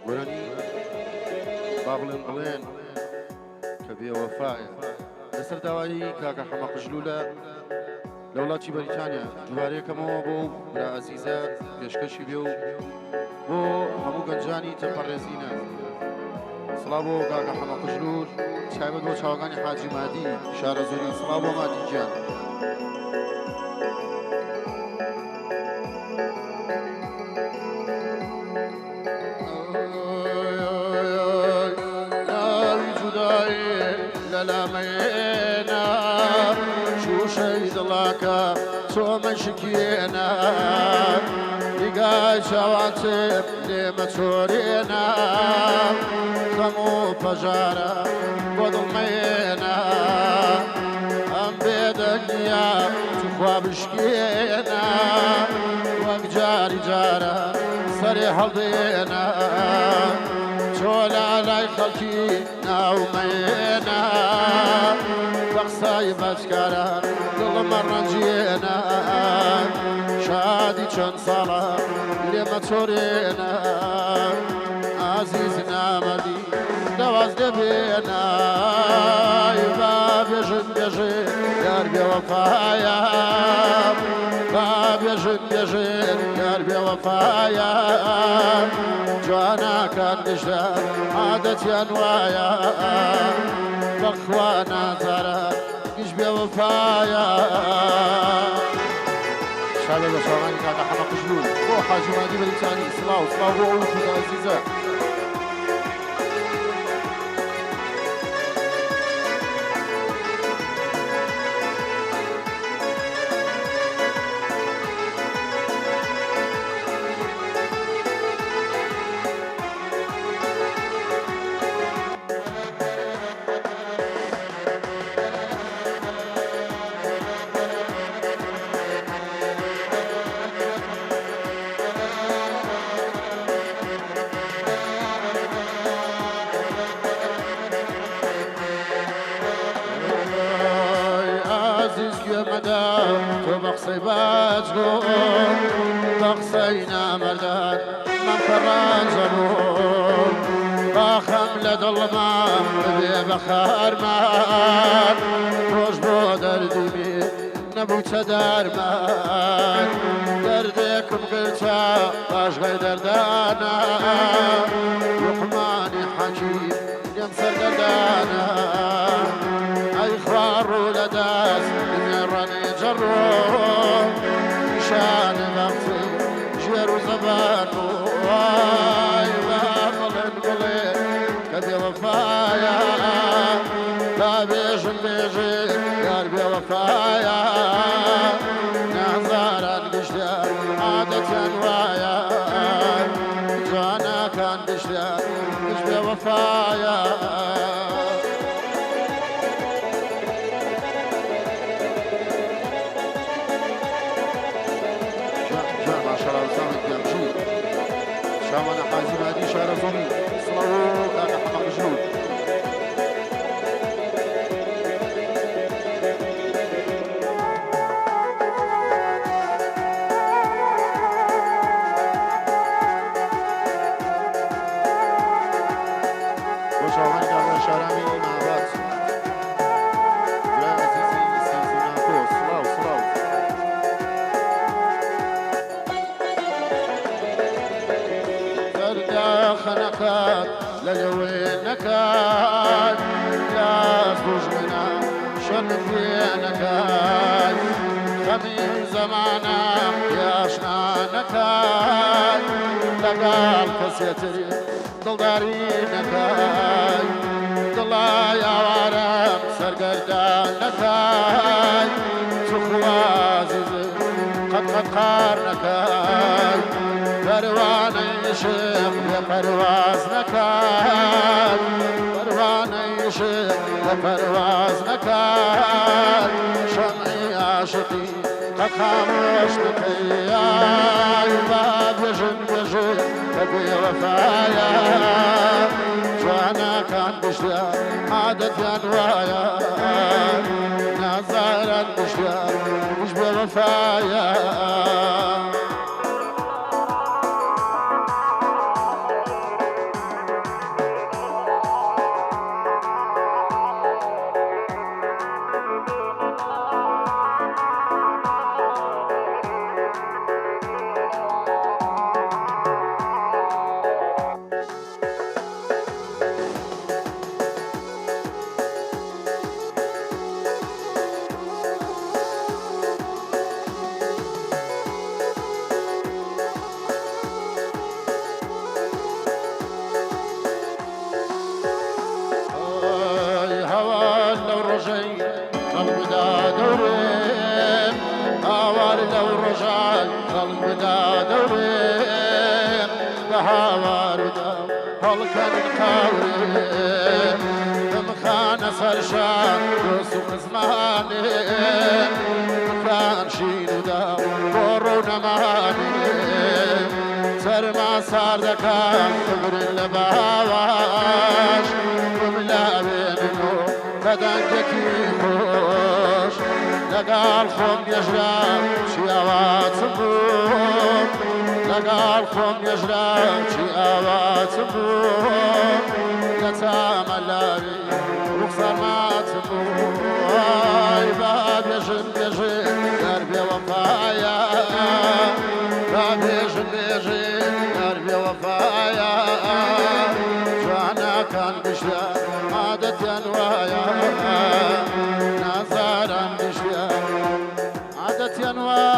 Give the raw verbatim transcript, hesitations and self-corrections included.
گۆرانی با بڵێن بڵێن کە بێوەفایە. لەسەر داوایی کاکە حەمە قژلوولە لە وڵاتی بەریتانیا دووبارەیەکەمەوە بۆ ئەو برا ئەزیزە پێشکەشی بێ و بۆ هەموو گەنجانی تەپەڕێزینە. سڵاو بۆ کاکە حەمە قژلوول، تایبەت بۆ چاوەکانی حاجی مادی شارەزووری. سڵاو بۆ مادی گیان. ناوی جودایی لە لامەیێنە، شووشەی دڵاکە تۆمە شکێنە، نیگای چاوان تێم لێ مەچۆرێنە، خەم و پەژارە بۆ دڵ مەیێنە. ئەم بێدەنگییە توخوا بشکێنە، وەک جاری جاران سەرێ هەڵدێنە. تۆ لە لای خەڵکی ناو مەیێنە، بە قسەی بەدکاران دڵ مەڕەنجێنە. شادی چەند ساڵە لێ مەچۆرێنە، ئازیز نامەردی دەواز لێ بێنە. ئای با بێژن بێژن یار بێوەفایە، با بێژن بێژن یار بێوەفایە. جوانەکان گشتە عادەتیان وایە، بەخوا نازارە گشت بێوەفایە. شادە لە چاوانی کاکە حەمە قژلوول بۆ حاجی مادی بەریتانی. سڵاو، سڵاو بۆ ئەو وجودە ئەزیزە. ئای ئازیز گوێ مەدە تۆ بە قسەی باجگۆ، بە قسەی نامەردان مەمکە ڕەنجە بۆ. با خەم لە دڵما ببێ بە خارمان، تۆش بۆ دەردی میر نەبوویتە دەرمان. دەردێکم گرتە پاشگای دەردانا، لوقمانی حەکیم لێم سەرگەردانە. ئەی خوا ڕوو لە دەست بنێڕەنێ جەڕۆ، نیشانە بەختی ژێر و زەبان بوو. وای با بڵێن بڵێن کە بێوەفایە، با بێژن بێژن یار بێوەفایە. نازاران گشتیان عادەتیان وایە، جوانەکان گشتیان گشت بێوەفایە. جوان، جوان، ماشاءالله، وسامت گیان، جوو. شامانە حاجی مادی شارەزووری. سڵاو کاکە حەمە قژلوول. بۆ چاوانی کاکە شارامی مابات. برای عەزیزی سەرزووناکۆ. سڵاو، سڵاو. زەرداخەنەکان لە لەوێ نەکات، لاس دوژمنە شەرم پێ نەکات. خەمی زەمانە پێ ئاشنا نەکات، لەگەڵ کەسێ تر دڵداری نەکای، دڵای ئاوارەم سەرگەردان نەکای، توخوا ئەزیزم قەت قەت قار نەکای. پەروانەی عیشق بێ پەرواز نەکای، پەروانەی عیشق بێ پەرواز نەکای، شەمعی عاشقی قەت خامۆش نەکەی. ئای با بێژن بێژن کە بێوەفایە، جوانەکان گشتیان عادەتیان وایە، نازاران گشتیان گشت بێوەفایە. هاوار و داو هەڵکەنن قاورێ، بمخانە سەر شان دۆست و خزمانێ، بکان شین و داو بۆ ڕوونەمانێ، سەرما ساردەکان بگرن لە باواش، بملاوێنن و بە دەنگێکی خۆش، لەگەڵ خۆم نێژرا چی ئاواتم بوو، لەگەڵ خۆم نێژرا چی ئاواتم بوو، لە تامە لاوی ڕوخسار ماتم بوو. ئای با بێژن بێژن یار بێوەفایە، با بێژن بێژن یار بێوەفایە، جوانەکان گشتیان عادەتیان وایە، نازداران گشتیان عادەتیان وایە.